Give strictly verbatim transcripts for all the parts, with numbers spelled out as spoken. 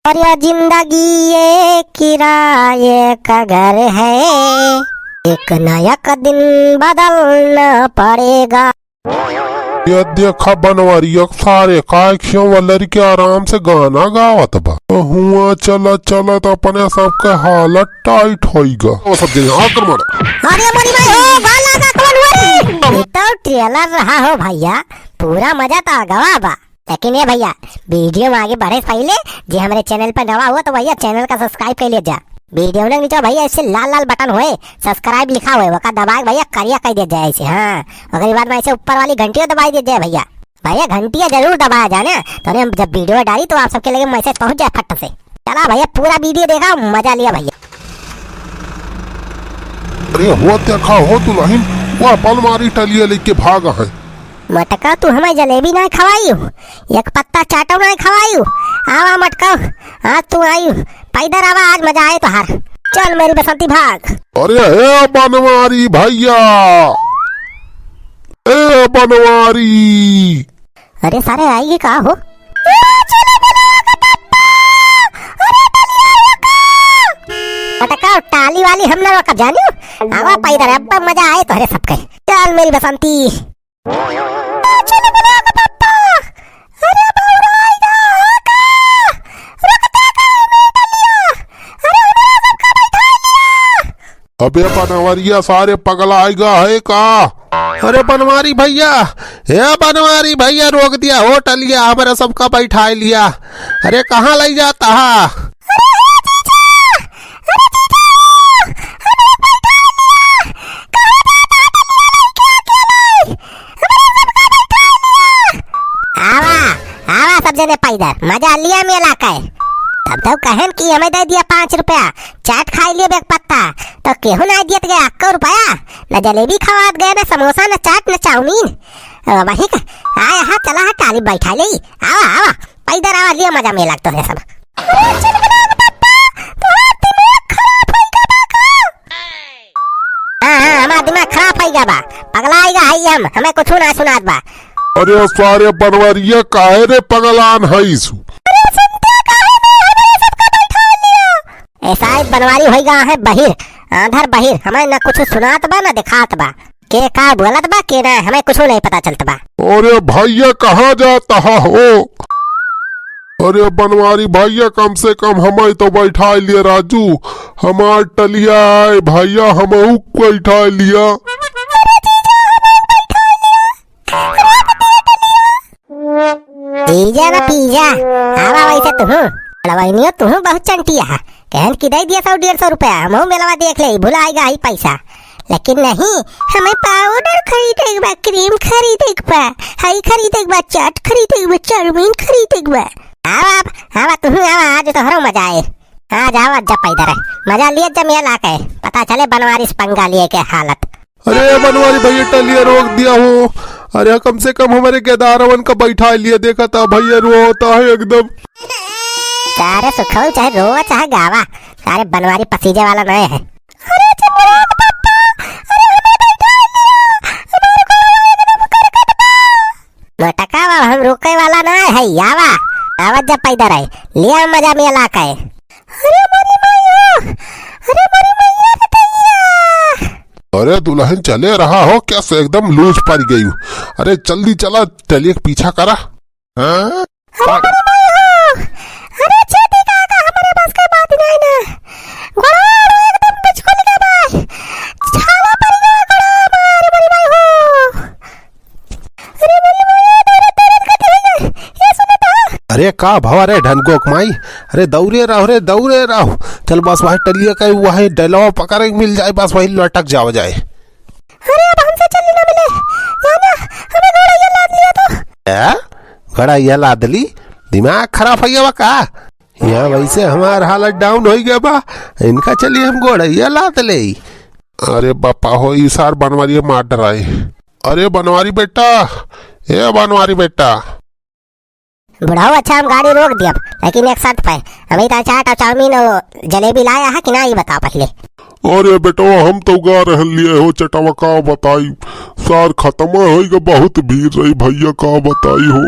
और यह जिंदगी एक किराए का घर है, एक न एक दिन बदलना पड़ेगा। ये देखा बनवारी, एक सारे का क्यों वो लड़के आराम से गाना गावत बा। हुआ चलत चलत अपने सबके हालत टाइट होइगा। वो सब जने आक्रमण। अरे मोरी माई हो, बाल लागा कौन हुआ रे? ये तो ट्रेलर रहा हो भैया, पूरा मजा तो आ गवा बा। लेकिन ये भैया, वीडियो में आगे बढ़े से पहले जे हमरे चैनल पर नवा हुआ तो भैया चैनल का सब्सक्राइब कर लिया जा। वीडियो के नीचे भैया ऐसे लाल लाल बटन होए, सब्सक्राइब लिखा होए, ओका दबाए भैया करिया कर दिया जाए ऐसे। हाँ, ओकरे बाद में ऐसे ऊपर वाली घंटियो दबाई दिया जाए भैया। भैया घंटिया जरूर दबाया जाए ना, तो हम जब वीडियो डाली तो आप सबके लगे मैसेज पहुंच जाए फट से। चला भैया पूरा वीडियो देखा, मजा लिया भैया। अरे हो देखा हो दुलहिन, वह बनवारी टलिया लेके भागा है। मटका, तू हमें जलेबी नाहीं खवाइउ, एक पत्ता चाटो नाहीं खवाइउ। आवा मटका, आज तू आइउ, पैदर आवा, आज मजा आए तोहार। चल मेरी बसंती भाग। अरे हे बनवारी भैया, ए बनवारी। अरे सारे आइगे का हो? मटका, टाली वाली हम ना रोकब जानिउ। आवा पैदर, अब मजा आए तोहरे सबके। चल मेरी बसंती। चल बना के पप्पा। अरे बौराई गा हो का? रुकते काहे नहीं टलिया? अरे हमरा सबका बैठा लिया। अबे बनवरिया सारे पगलाइगा है का? अरे बनवारी भैया, हे बनवारी भैया रोक दिया हो टलिया, हमरा सबका बैठा लिया। अरे कहाँ लइ जाता हा? अरे जीजा, अरे जीजा, हमरा बैठा लिया। कहाँ जाता है टलिया लइके अकेले? हमरा सबका बैठा लिया। आवा, आवा सब जने पैदर, मजा लिया मेला का। तब तो कहन कि हमें दे दिया पाँच रुपया, चाट खाई लिया एक पत्ता, तो केहू ना दियत गया अक्को रुपया, न जलेबी खवात गया, न समोसा, न चाट, न चाउमीन। अ, वही का, आया हा, चला हा, टाली बैठा ले, आवा, आवा। पैदर आवा, लिया मजा मेला तोहरे सब। अरे चल बना के पप्पा, तोहार दिमाग खराब होई गवा का? हाँ, हाँ, हमार दिमाग खराब होई गवा बा। पगलाइगा है हम, हमें कुछ ना सुनात बा। अरे सारे बनवरिया काहे रे पगलान है इसु? अरे सुनते काहे नहीं, हमारे सबका बैठा लिया। ए साहेब बनवारी होई गवा है बहिर, आंधर बहिर, हमें ना कुछ सुनात बा ना दिखात बा। के का बोलत बा, के ना, हमें कुछो नहीं पता चलत बा। अरे भैया, कहाँ जाता हो? अरे बनवारी भैया, कम से कम हमें तो बैठा लिए राजू, हमार टलिया आए भैया, हमहू बैठा लिया। जीजा ना पीजा, आवा वैसे तुहू। लड़वाइनियो तुहू बहुत चंटिया है। कहन कि दे दिया सौ डेढ़ सौ रुपया, हमहू मेलवा देख ले, भुलाइगा ही पैसा। लेकिन नहीं, हमें पाउडर खरीदे के बा, क्रीम खरीदे के बा, हई खरीदे के बा, चाट खरीदे के बा, चाउमीन खरीदे के बा। आवा, आवा, आवा, तुहू आवा, आज तोहरो मजा आए। आज आवा, जब पैदर है, मजा लिए जब मेला के, पता चले बनवारी से पंगा लिए के हालत। अरे बनवारी भैया, टलिया रोक दिया हो। अरे कम से कम हमारे गेदारवन का बैठा लिया, देखा था भैया रोता है एकदम। सारे सुखल चाहे रोवा चाहे गावा, सारे बनवारी पसीजे वाला नहीं है। अरे चंद्रा के पप्पा, अरे हमें बैठा लिया, हमारे को एकदम करकट बा। मोटका बा, हम रुके वाला ना है, आवा, आवा जब पैदर है, लिया मजा मेला के। अरे मोरी माई हो, अरे मोरी मैया रे दैया। अरे दुलहिन चले रहा हो क्या से एकदम लूज पड़ गई हो। अरे जल्दी चला, टलिया के पीछा करा। हाँ? अरे मोरी माई हो, अरे चेती काका, हमारे बस के बात नहीं ना। गोड़ा एकदम बिचकुल के बा। छाला पड़ गया गोड़ा, अरे मोरी माई हो। अरे मोरी माई, दौड़त, दौड़त कति होइगा। ये सुनत हो? अरे का भवा रे ढनगो के माई? अरे दौड़े रहो रे, दौड़े रहो। चल बस वही टलिया का वही डलवा पकड़े के मिल जाए, बस वही लटक जावा जाए। अरे अब हमसे चलनी ना मिले। जाना, हमें घोड़ा ये लाद लिया तो। ए? घोड़ा ये लाद ली? दिमाग खराब हो गया बा का? यहाँ वैसे हमार हालत डाउन हो गया बा, इनका चलिए हम घोड़ा ये लाद ले। अरे बापा हो, ई सार बनवारी मार डराए। अरे बनवारी बेटा, ए बनवारी बेटा। बुढ़ऊ, अच्छा हम गाड़ी रोक दियब, लेकिन एक शर्त पे, हमें इतना चाट और चाउमीन और जलेबी लाया है कि ना, ये बता पहले। अरे बेटवा, हम तो गा रहल लिए हो चटवा, का बताई, सार खत्म होई गए, बहुत भीड़ रही भैया, का बताई हो।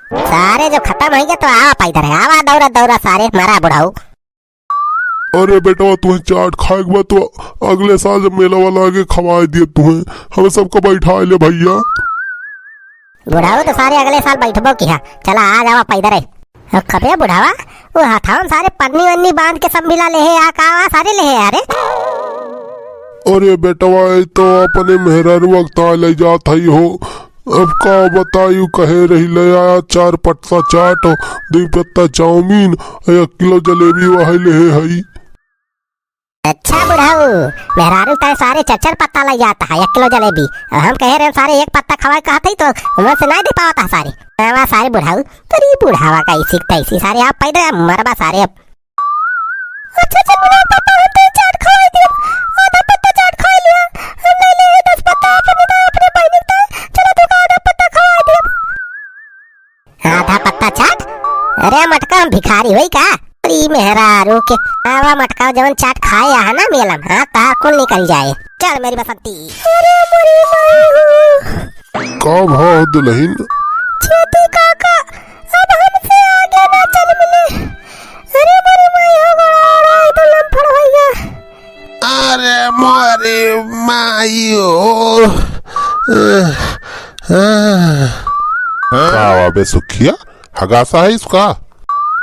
सारे जो खतम होइ गए तो आवा पैदर है, आवा दौरा दौरा सारे, मरा बुढ़ऊ। अरे बेटवा, तुहे चाट खाए के बा तो अगले साल जब मेला वाला आगे खवाए दिए तुहे, हम सबको बैठा ले भैया। बुढ़ऊ तो सारे अगले साल बैठबो किहा, चला आज आवा पैदर है। अब खबे बुढ़ावा, वो हथावन सारे पन्नी वन्नी बांध के सब मिला ले है, आ का वा सारे ले है यारे? अरे बेटवा, ये तो अपने मेहरारू अगता ले जात हई हो। अब का बताई, कहे रही ले आया चार पत्ता चाट, दो पत्ता चाउमीन, एक किलो जलेबी वही ले हई। अच्छा बुढ़ऊ, मेहरारू तय सारे चार चार पत्ता ले जात है, एक किलो जलेबी। अब हम कहे रहे सारे एक पत्ता खवाए कहत हई तो उमन से नहीं दे पावत है सारे। आवा सारे बुढ़ऊ, तोरी बुढ़ावा का इसी तैसी सारे आप पैदर मरबा सारे अब। अच्छा चल बुढ़ऊ, पत्ता हम तो चाट खवाए दियो, आधा पत्ता चाट खा लिया, हम ले ले दस पत्ता अपने तो अपने बहन का, चलो तू का आधा पत्ता खवाए दियो। आधा पत्ता चाट? अरे मटका, हम भिखारी होई का? अरे मेहरारू के, आवा मटका, जवन चाट खाए यहाँ ना मेलम, हाँ, ता कुल निकल जाए। चल मेरी बसंती। अरे मोरी माई हो। का भाव दुल्हन? छेदी काका, अब हमसे आगे ना चल मिले। अरे मोरी माई हो, गोड़ा, गोड़ा, तो लमफड़ होइगा। अरे मोरी माई हो। का हुआ बे सुखिया, हगासा है इसका?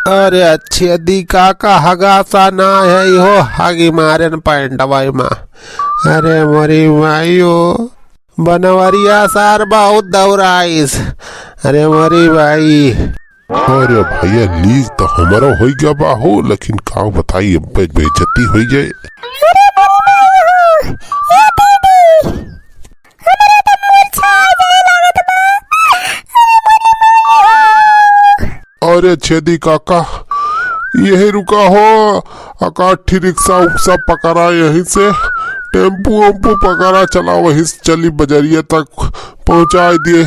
अरे अच्छे दी काका, हगासा ना है, इहो हगी मारेन पैंटवा मा। अरे मोरी माई हो, बनवरिया सार बहुत दौड़ाइस। अरे मोरी माई। अरे भैया, लीज तो हमरो होइ गया बा हो, लेकिन का बताई, अब बे-, बेइज्जती होइ जाए। अरे मोरी माई हो, ए दीदी, हमरे तो मूर्छा आ जाए लागत बा। अरे मोरी माई हो। अरे छेदी काका, यही रुका हो, अकाठी रिक्शा उक्सा पकड़ा, यहीं से टेम्पू वेम्पू पकड़ा, चला वहीं से चली बजरिया तक पहुँचाए दिए।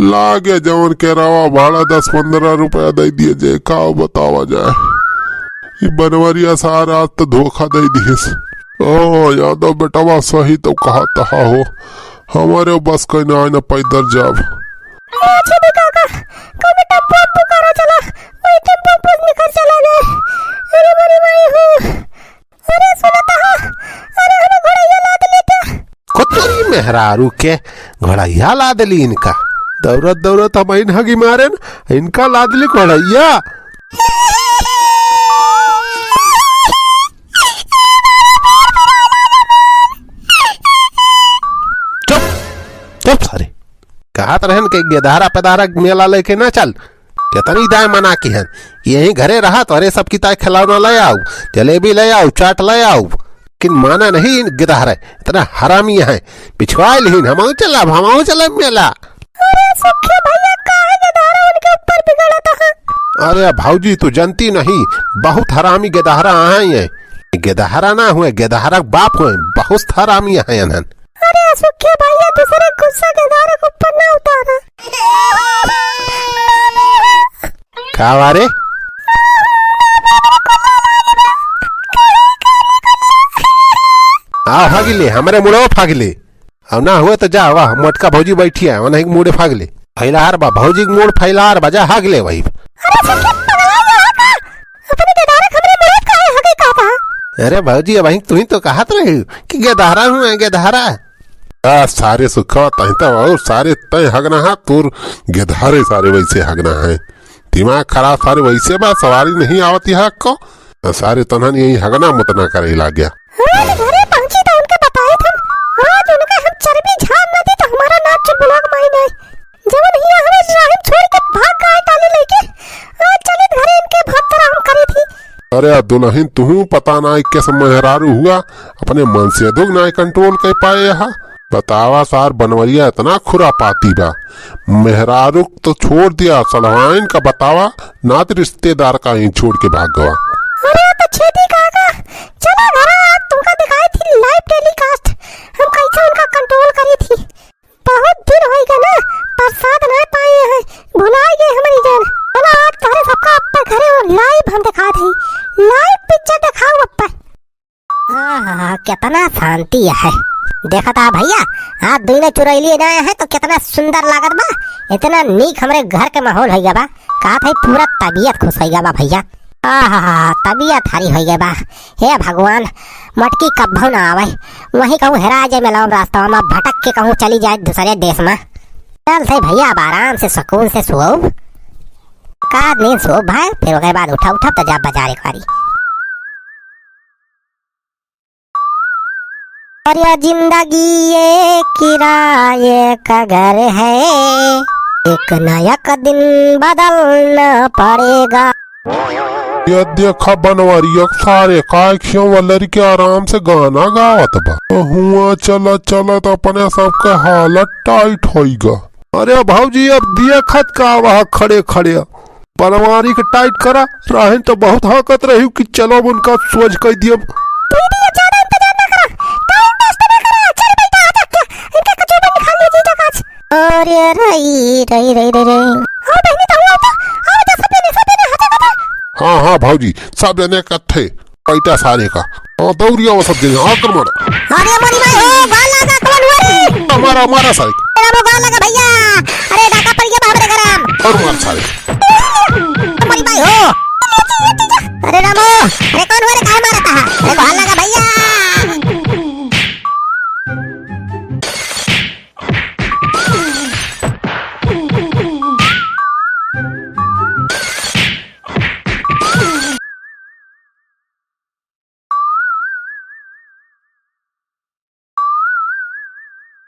लागे जवन केरावा भाड़ा दस पन्द्रह रुपया दे दिए जे, का बतावा जाए। ई बनवरिया सार आज तो धोखा दे दिहिस। ओ यादव बेटवा सही तो कहत हा हो, हमरे बस के ना, ना पैदर जाब। अच्छा दे काका, कौनो टेम्पो वेम्पो करो चला, वही टेम्पो वेम्पो निकल चला जाए। अरे मोरी माई हो। अरे सुनत हा, अरे हमें घोड़ैया लाद लेता। कुतरी मेहरारू के घोड़ैया लाद ली इनका। दौड़त दौड़त हम इन हगी मारेन, इनका लाद ली घोड़ैया। चुप, चुप सारे। कहत रहन के गेदहरा पेदहरा मेला लेके ना चल। केतनी दाय मना किहन, यहीं घरे रहा, तोरे सब की ताय खिलौना ले आउ, जलेबी ले आउ, चाट ले आउ, लेकिन माना नहीं इन गिदहरे, इतना हरामी है, पिछवाए लिहिन, हमहू चलब, हमहू चलब मेला। अरे सुखे भैया, काहे गिदहरा उनके ऊपर बिगड़त है? अरे भौजी, तू जनती नहीं, बहुत हरामी गिदहरा हैं ये। गिदहरा ना हुए, गिदहरा के बाप हुए, बहुत हरामी हैं अनहन। अरे सुखे भैया, दूसरे गुस्सा गिदहरा के ऊपर ना उतारा। का बारे? आ, फागिले, हमरे मुड़वा फागिले। अब ना हुए तो जा, वाह, मोटका भौजी बैठी है, उन्हें के मुड़े फागिले। फैलार बा, भौजी के मुड़ फैलार बा, जा हाग ले वही। अरे सखी, पगला गया है का? अपने गिदहरा के हमरे मुड़े काहे हगे कहता है? अरे भौजी, अब वहीं तू ही तो कहत रही कि गिदहरा हूँ, गिदहरा। आ, सारे सुखवा तहीं तो और सारे तय हगना हा, तोर गिदहरे सारे वैसे हगना है। दिमाग खराब सारे वैसे बा, सवारी नहीं आवत यहाँ को। आ, सारे तनहन यही हगना मुतना करे लाग गया। रोज घरे पहुंची तो उनके बताई थी, रोज उनके हम चर्बी झाड़ न दी तो हमारा नाच चुलबुला के माई नहीं। जवन हिया हमें राहिन छोड़ के भाग गए टाली लेके, आज चलित घरे इनके भात तरह हम करी थी। अरे दुल्हन, तुहू पता ना कैसे मेहरारू हुआ, अपने मन से दुख ना कंट्रोल कर पाए हा। बतावा सार, बनवरिया इतना खुरापाती बा। मेहरारू तो छोड़ दिया, सलवाइन का बतावा, नात रिश्तेदार का ही छोड़ के भाग गवा। अरे तो छेदी काका, चला घरा, आज तुमका दिखाई थी लाइव टेलीकास्ट, हम कैसे उनका कंट्रोल करी थी। बहुत दिन होई गए ना, प्रसाद ना पाए हैं, भुलाए गए हमारी जान। चला आज तोहरे सबका अपने घरे और लाइव हम दिखा दी, लाइव पिक्चर दिखाओ अप्पा। आहा, कितना शांति है। देखत हा भइया, आज दुइने चुरैली ना आए हैं तो कितना सुंदर लागत बा, इतना नीक हमरे घर के माहौल होइ गवा बा। कहत है पूरा तबियत खुश होइ गवा बा भइया। आहा, तबियत हरी होइ गवा बा। हे भगवान, मटकी कब्बो ना आवे, वहीं कहूँ हेरा जाए मेलवा में, रास्ता में भटक के कहूँ चली जाए दूसरे देश में। चल से भइया, अब आराम से सुकून से सोओ। का नींद सोओ भाई, फिर ओकरे बाद उठा, उठा तो जा बाजार एक बारी। और यह जिंदगी ये किराए का घर है, एक न एक दिन बदलना पड़ेगा। ये देखा बनवारी, एक सारे का खियो लड़के आराम से गाना गावत बा। हुआ चला चला तो अपने सबके हालत टाइट होइगा। अरे भौजी, अब देखत का बा खड़े खड़े? बनवारी के टाइट करा, राहिन तो बहुत हाँकत रही कि चलो अब उनका सोझ कइ दियब। दीदी, ज्यादा इंतजार ना करा, टाइम वेस्ट ना करा, चल बेटा, आ जा, इनका कचौपन निकाल ले जीजा काज। अरे रई, रई, रई, रई, रई। हाँ बहनी, तो हुआ तो, आओ तो सब जने, सब जने, हटा, हटा। हाँ, हाँ भौजी, सब जने इकट्ठे, पैटा सारे का। हाँ, दौड़िया वो सब जने, आक्रमण। अरे मोरी माई हो, गाल लागा, कौन हुआ रे? हमारा, हमारा सारे। अरे वो गाल लागा भइया, अरे डाका पड़ गया बाप रे गरम। और मार सारे। मोरी माई हो। अरे रामो, अरे कौन